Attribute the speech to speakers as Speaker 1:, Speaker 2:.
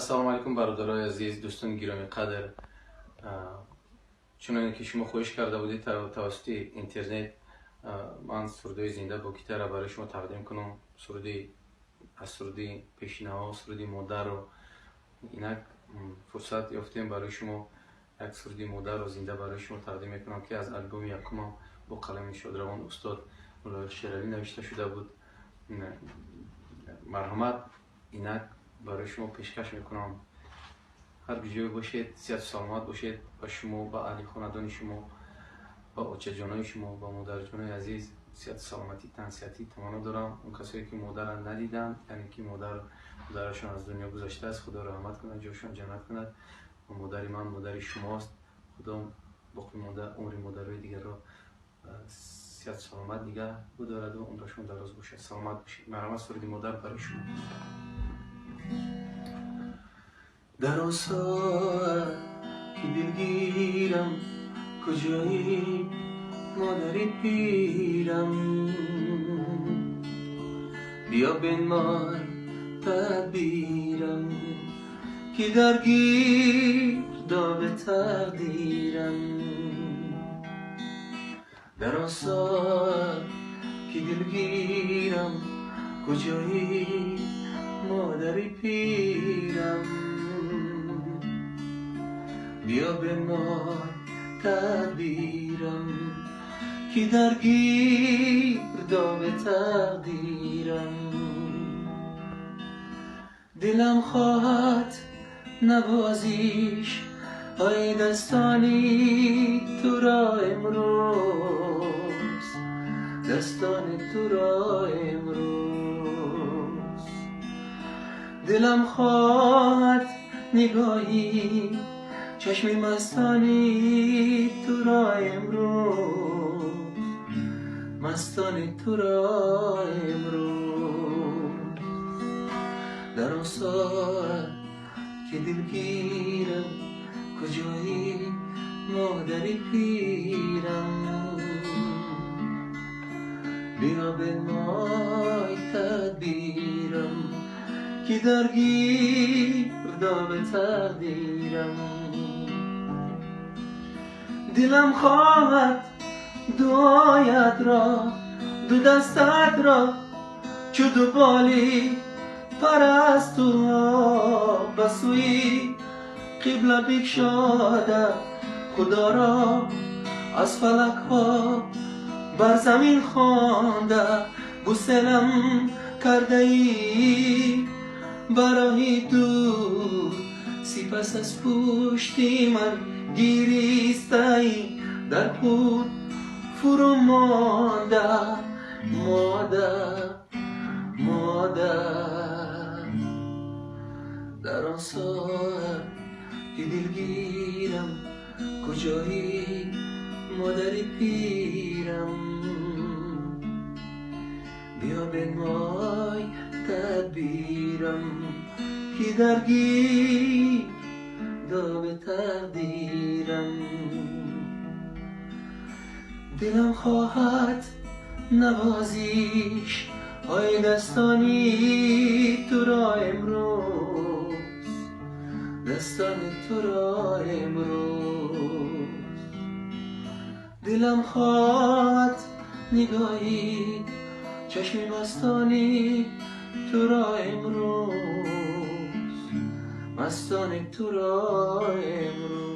Speaker 1: Ассалому алайкум, бародарои азиз, дӯстони гиромиқадр. Чуноне ки шумо хоҳиш карда будед тавассути интернет, ман сурудҳои зинда бо гитара барои шумо тақдим кунам, суруди аз суруди пешинаҳо, суруди модарро. Инак фурсат ёфтем, барои шумо як суруди модарро зинда барои шумо тақдим мекунам, ки аз албоми якумам бо қалами шодравон устод Лоиқ Шералӣ навишта шуда буд. Марҳамат, инак барои шумо пешкаш мекунам. Ҳар куҷое бошед, сиҳату саломат бошед. Ба шумо, ба аҳли хонадони шумо, ба очаҷонои шумо, ба модарҷонои азиз сиҳату саломатӣ, тансиҳатӣ таманно дорам. Он касое ки модарро надиданд, яъне ки модарашон аз дунё гузаштааст, Худо раҳмат кунад, ҷошон ҷаннат кунад. Модари ман модари шумост. Худо боқӣ монда умри модарои дигарро сиҳату саломат нигаҳ бидораду умрашон дароз бошад. Саломат бошед. Марҳамат, суруди модар барои шумо. Дар он соат ки дилгирам, куҷоӣ, модари пирам? Биё бинмой тадбирам, ки дар гирдоби тақдирам. Дар он соат ки дилгирам, куҷоӣ, модари пирам? Биё бинмой тадбирам, ки дар гирдоби тақдирам. Дилам хоҳад навозиш ҳои дастони туро имрӯз, дастони туро имрӯз. Дилам хоҳад нигоҳи чашми мастони туро имрӯз, мастони туро имрӯз. Дар он соат ки дилгирам, куҷоӣ, модари пирам? Биё бинмой тадбирам, ки дар гирдоби тақдирам. Дилам хоҳад дуоят ро, ду дастат ро чу ду боли парастуҳо ба сӯи қибла бикшода, Худоро аз фалакҳо бар замин хонда, гуселам кардаӣ ба роҳи дур, сипас аз пушти ман гиристаӣ, дар худ фурӯ монда. Модар, модар. Дар он соат ки дилгирам, куҷоӣ, модари пирам? Биё бинмой тадбирам, ки дар гирдоби тақдирам. Дилам хоҳад навозиш ҳои дастони туро имрӯз, дастони туро имрӯз. Дилам хоҳад нигоҳи чашми мастони туро имрӯз, мастони туро имрӯз.